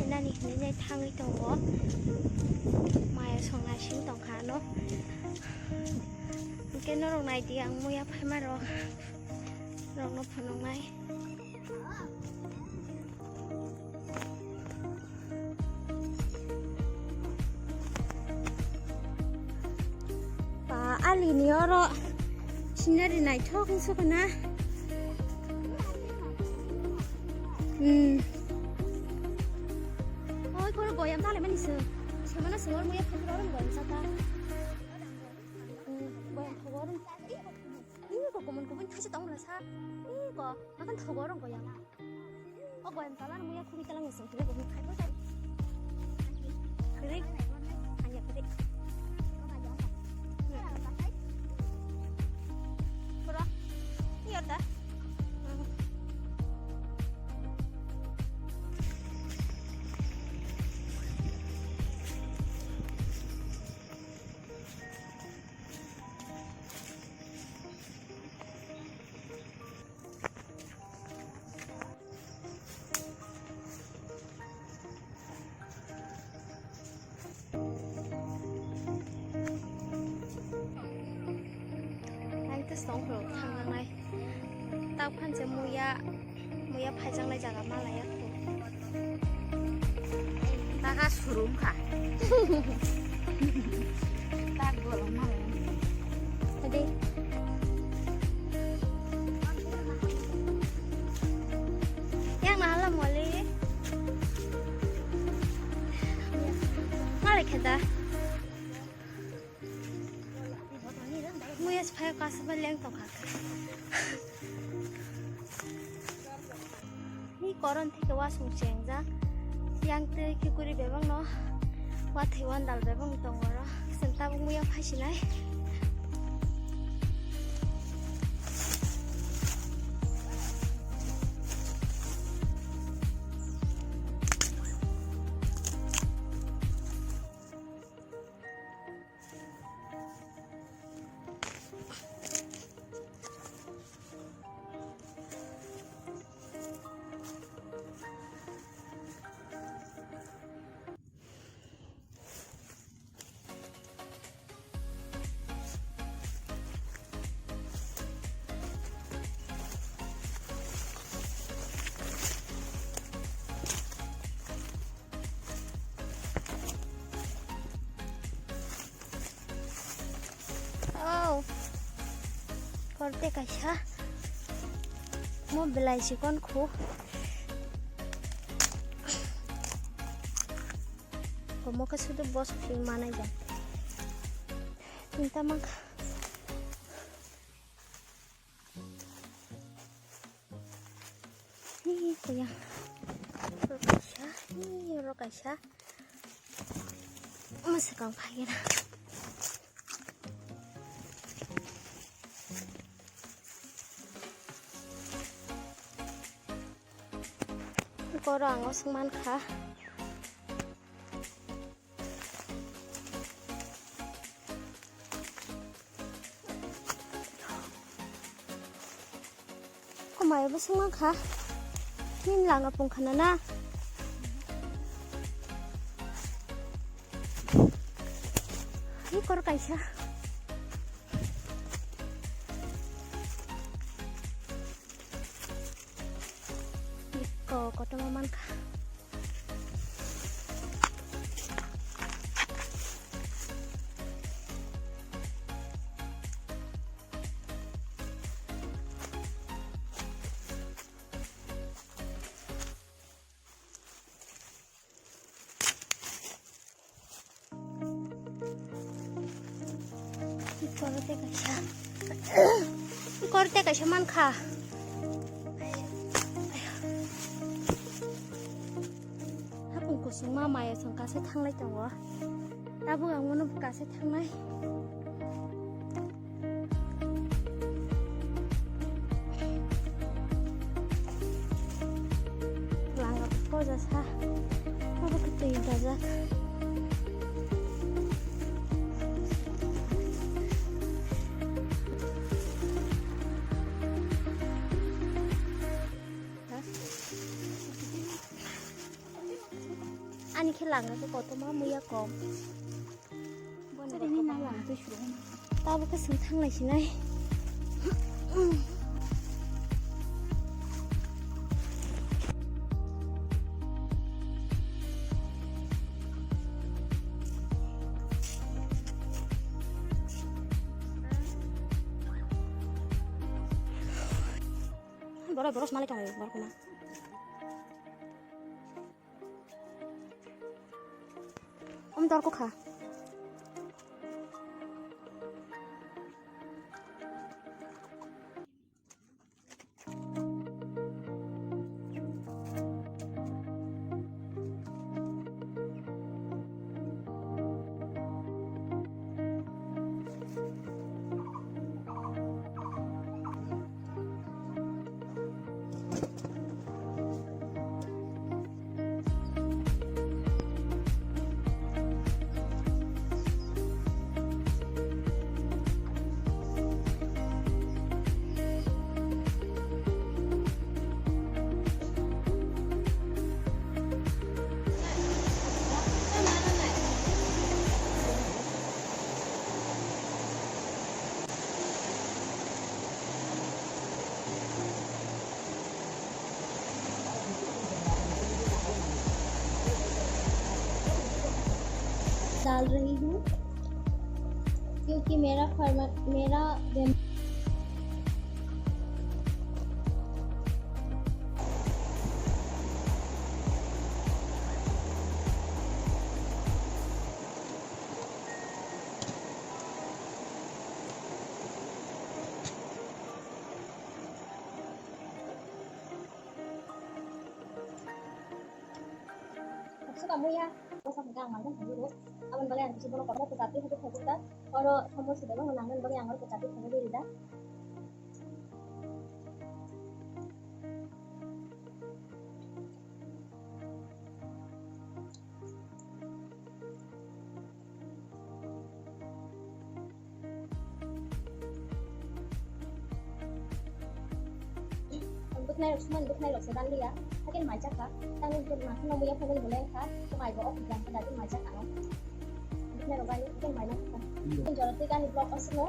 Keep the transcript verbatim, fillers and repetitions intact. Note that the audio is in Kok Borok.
Nani hinwi nai thangwi tongo. Maya songnai sing tongkha ano. Hwnkhe norok naidi ang muya phaima rok. Norokno phunuknai. Ba, alini oro scenery naithok wngsugo na. Hmm. Oi, koro goyam tale mani se. Semana sengor muya phunukro oro goyam saka. Hmm, goyam thogo oro. Ih, ih, kok kumun kumun thaisa tong mala sa. Ih, kok makan thogo oro goyam. O goyam tala nang muya khuri tala ngising khuri khuri khai bo sai. Khuri. Hanya khuri. Pura. Iya ta. Ang tei song rok thang nangnai. Tak phan se muya, muya phaijaknai jaga malaya kho. Taka surum kha. Tak bolong malaya. Ade. Yang na hala mole. Male kheda. Muya se phai kasa ba leng tongkha. Ni koron theke wasung chengjak. Yang tei kikuri bebak no wathai wandal bebak no tongo oro. Chwng tabuk muya phaisinai. Oh, korte kaisa. Mo belai chikon khu. Komo khe sudu bos phi manai jang. Tinta mangkha. Ni kuya. Oro kaisa, ni oro kaisa. Mwswkang phai gana. Koro ang oswk mankha. Komai bo sung mankha. Nini langa pung khana na. Ni kor kaisa. Iko kotorma mankha. Korte kaisa. Korte kaisa mankha. Hapung kusung ma maya song kasa thanglai tongo. Tabuk ang bono kasa thangnai. Langa poja sa. Abo khe twi dajak. Ani khe langa khe kotorma muya kom. Tari ni na lang twi suru. Tabo khe swng thang lai sinai. Borok, borok malai tongo, borok ma. Om dor kokha. डाल रही हूँ, क्योंकि मेरा फर्मा-, मेरा बेम- Bwsa kamu ya, bwsa hwnkhe ang mangkha thangwi rw. Aboni bagwi ang kisa bono kotor kwchar twi phaiwi thangkuk da. Oro somor side bo nangmani bagwi ang oro kwchar twi phaiwi rw da. Bwknai rok sumani bwknai rok se dan liya, haikhe mai chakha, tamo bwknai rok no muya phaiwi bolai kha, mai bo ok jang khe dadi mai chakha no. Bwknai rok bai haikhe mai nang kha. Jora twi gani block aswk no.